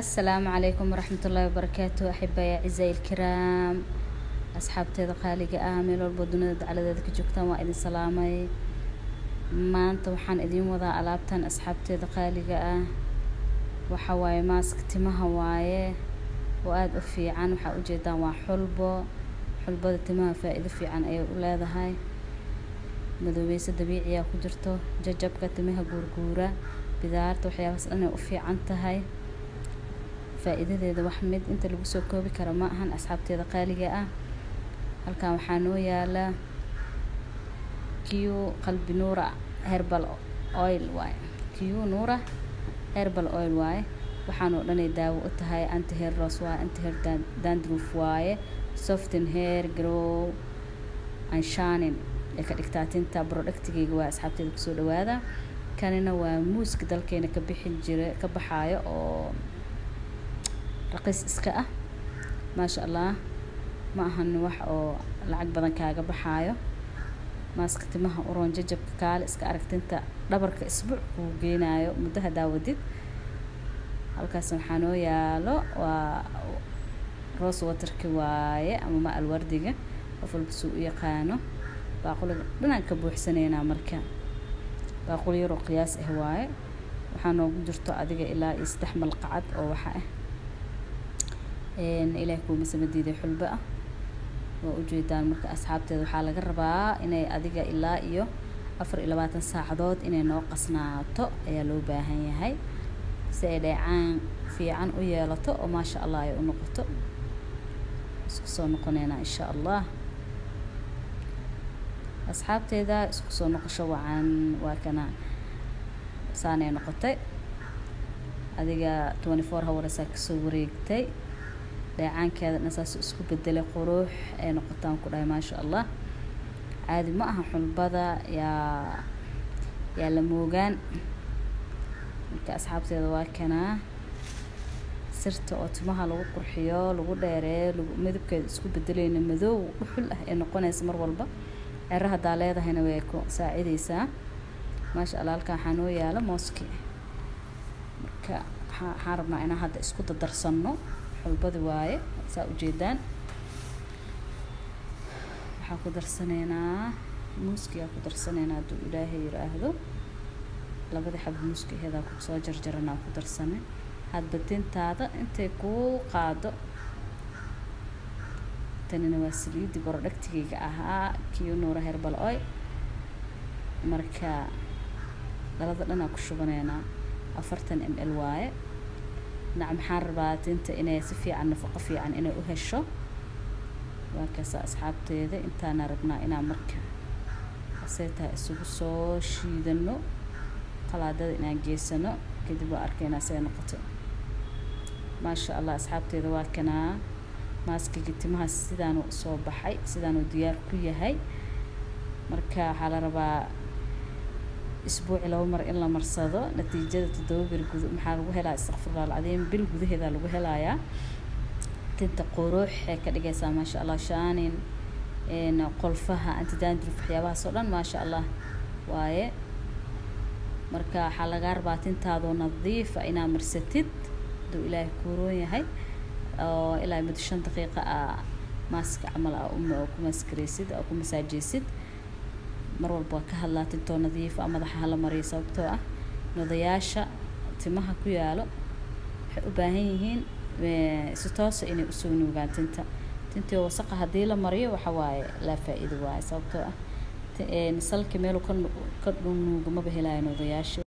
Asalaamu calaykum waraxmatullaahi wabarakaatu. Axibaya cizaai ilkiraam, asxaabteeda qaaliga ah, meel walbo dunida dacaladeeda ka joogtaan, waa idin salaamay. Maanta waxaan idiin wadaa alaabtan, asxaabteeda qaaliga ah. Waxa waaye mask timaha waaye oo aada u fiican. Waxaa ujeedaan waa xulbo. Xulbada timaha faa-iido fiican ayay u leedahay. Madoobeyso dabiiciya ku jirto, jajabka timaha, guurguura, bidaarta, waxyaabahaas dhan ay u fiican tahay. Faa-iidadeeda wax mid inta lagu soo koobi karo ma ahan, asxaabteeda qaaliga ah. Halkan waxaa noo yaala Q Qalbi Nuura Herbal Oil waaye, Q Nuura Herbal Oil waaye. Waxaan oo dhanay daawo u tahay. Anti hair loss waaye, anti hair dandruff waaye, soften hair, grow and shining ay ka dhigtaa tinta. Productigayga waa, asxaabteeda kusoo dhawaada. Kanina waa muuska dalkeena ka bixi jira, ka baxaayo oo raqiis iska ah, maasha Allah. Ma ahan wax oo lacag badan kaaga baxaayo. Maaska timaha uroon, jajabka, kaale iska aragtinta, dhabarka isbuuc kuu geenaayo muddo haddaa wadid. Halkaas waxaa noo yaalo waa rose waterki waaye ama ma alwardiga, qof walba suu u yaqaano. Baaquliga dhanaan ka buuxsaneynaa. Marka baaquli yaroo qiyaas ah waaye. Waxaa noogu jirto adiga ilaa iyo 3 malqacad oo waxa ah, Ilaah kuuma sama diiday, xulbo ah, waa ujeedaan. Marka asxaabteeda, waxaa laga rabaa inay adiga ilaa iyo 24 saacadood inay noo qasnaato ayaa loo baahan yahay, si ay dheecaan fiican u yeelato oo maasha Allah ay u noqoto. Isku soo noqoneynaa insha Allah, asxaabteeda. Isku soo noqosho wacan. Waa kana, saanay noqotay. Adiga 24 hours aa kasoo wareegtay. Dheecaankeeda dhan saas isku bedelay, qurux ay noqotaan ku dhahay, maasha Allah, caadi ma aha. Xulbada yaa la moogaan. Marka asxaabteeda, waa kanaa sirta oo timaha lagu qurxiyo, lagu dheereeyo, lagu midabkeeda isku bedelayna, madow dhuxul ah ee noqonaysa mar walba. Cero haddaa leedahayna way ku saacideysaa, maasha Allah. Halkan waxaa noo yaalo mooski. Marka waxaan rabnaa inaan hadda isku dardarsano. Xulbadi waaye, saa ujeedaan. Waxaan ku darsanaynaa muuskiyaa ku darsanaynaa, hadduu Ilaahay yiraahdo. Labadii xabo muuska aheedaa ku soo jarjaranaa ku darsanay. Hadba tintaada intay kuu qaado. Tanina waa saliidi productigayga ahaa, Kiyo Nuura Herbal Oil. Marka dhalada dhanaa ku shubaneynaa, 40 ml waaye. Dhinac maxaan rabaa tinta inay si fiican, nafaqo fiican inay u hesho. Waa kaasa, asxaabteeda. Intaana rabnaa inaan marka asay tahay isugu soo shiidano, qalaadada inaan geysano, kadib waa arkaynaa say noqoto, maasha Allah. Asxaabteeda, waa kanaa maaskiga timaha, sidaanu soo baxay, sidaanuu diyaar ku yahay. Marka waxaa la rabaa isbuuci 2 mar in la marsado. Natiijada 7 bir gud maxaa lagu helaa? Istakfirullah alcadiim, bil gudaheeda lagu helayaa. Tinta qurux ay ka dhigaysaa, maasha Allah. Shining, qolfaha, anti dandruff, waxyaabahaas oo dhan, maasha Allah waaye. Marka waxaa lagaa rabaa tintaadoo nadiifa inaa marsatid, hadduu Ilaahay kuuroon yahay, oo ilaa muddo 5 daqiiqa ah maaska camal ah ku maskareysid oo ku masaajeysid. Mar walba waa ka hadlaa tintoo nadiif ah madaxa hala mariyo, sababtoo ah nodayaasha timaha ku yaalo waxay u baahan yihiin si toosa inay usoo nuugaan tinta. Tintii wasaqa haddii la mariyo, waxa waaye laa faa-iido waaye, sababtoo ah salki meeluu ka nuugo maba helaayo nodayaasha.